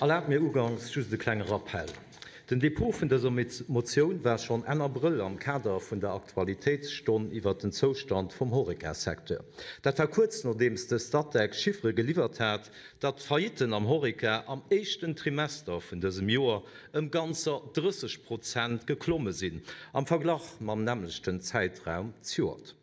Erlaabt mir uganks just e klenge Rappell. Den Dépôt vun dëser Motioun war schonn Enn Abrëll am Kader vun der Aktualitéitsstonn iwwert den Zoustand vum Horeca-Secteur. Dat war kuerz nodeems de Statec Chiffere geliwwert hat, datt d'Faillitten am Horeca am éischten Trimester vun dësem Joer ëm ganzer 30 Prozent geklomme sinn am Verglach mam nämmlechten Zäitraum zejoert.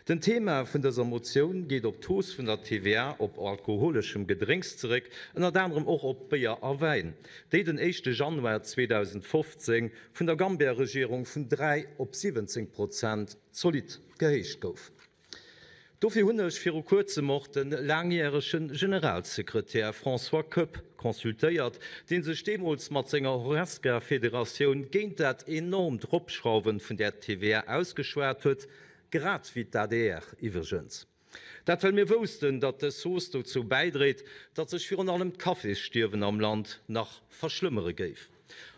Den Thema vun dëser Motioun geet op d'Hausse vun der TVA op alkoholeschem Gedrénks zeréck, ënnert anerem och op Béier a Wäin, déi den éischte Januar 2015 vun der Gambia-Regierung vun 3 op 17 Prozent zolidd gehéicht gouf. Dofir hunn ech viru kuerzem och de laangjärege Generalsekretär François Koepp consultéiert, dee sech deemools mat senger Horesca-Federatioun géint dat enormt Eropschrauwe vun där TVA ausgeschwat huet, grad wéi d'ADR iwwregens. Dat well mir woussten, datt dës Hausse dozou bäidréit, datt sech virun allem d'Cafésstierwen am Land nach verschlëmmere géif.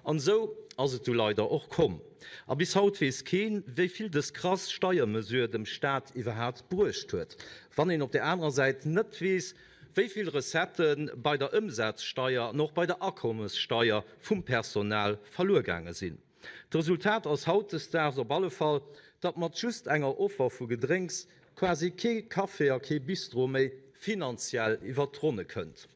An esou ass et du leider och komm. A bis haut weess keen, wéi vill dës krass Steiermesure dem Staat iwwerhaapt bruecht huet, wann een op der anerer Säit net weess, wéi vill Recettë bei der Ëmsazsteier an och bei der Akommessteier vum Personal verluer gaange sinn. D'Resultat ass hautdesdaags op alle Fall, datt mat just enger Offer vu Gedrénks quasi kee Café a kee Bistro méi finanziell iwwert d'Ronne kënnt.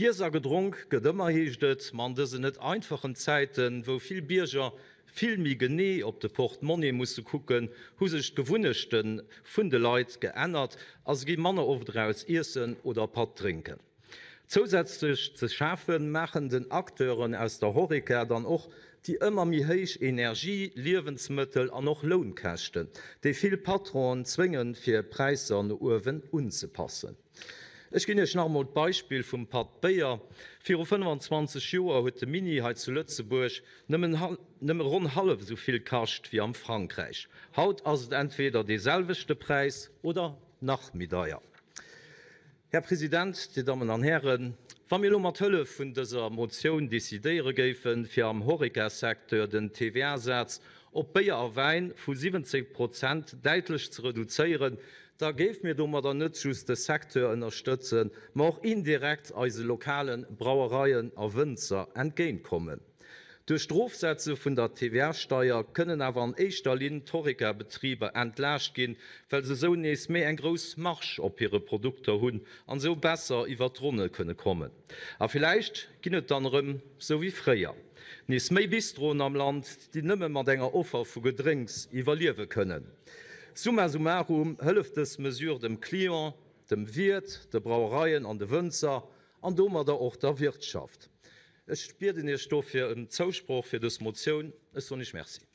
Giess a gedronk gëtt ëmmer, heescht et, ma an dësen net einfachen Zäiten, wou vill Bierger vill méi genee op de Porte-Monnaie musse kucken, hu sech d'Gewunnechte vun de Leit geännert a se gi manner oft eraus iessen oder Patt drénken. Zousätzlech ze schafe maachen den Acteuren aus der Horeca dann och déi ëmmer méi héich Energie-, Liewensmëttel an och Lounkäschten, déi vill Patronen zwéngen, fir Präisser no uewen unzepassen. Ech ginn Iech nach emol d'Beispill vum Patt Béier. Viru 25 Joer huet de Mini hei zu Lëtzebuerg nëmmen nëmme ronn hallef esou vill kascht wéi am Frankräich. Haut ass et entweder dee selwechte Präis oder nach méi deier. Här President, Dir Dammen an Hären, wa mir elo mat Hëllef vun dëser Motioun decidéiere géifen, fir am Horeca-Secteur den TVA-Saz op Béier a Wäin vu 17 Prozent däitlech ze reduzéieren, da géife mir domadder net just de Secteur ënnerstëtzen, ma och indirekt eise lokale Brauereien a Wënzer entgéintkommen. Duerch d'Erofsetze vun der TVA-Steier kënnen awer an éischter Linn d'Horeca-Betriber entlaascht ginn, well se esou nees méi eng grouss Marge op hire Produkter hunn an esou besser iwwer d'Ronne kënne kommen. A villäicht ginn et dann erëm, sou wéi fréier, nees méi Bistroen am Land, déi nëmme mat enger Offer vu Gedrénks iwwerliewe kënnen. Summa summarum hëlleft dës Mesure dem Client, dem Wiert, de Brauereien an de Wënzer an domadder och der Wirtschaft. Ech bieden Iech dofir ëm Zousproch fir dës Motioun. Ech soen Iech Merci.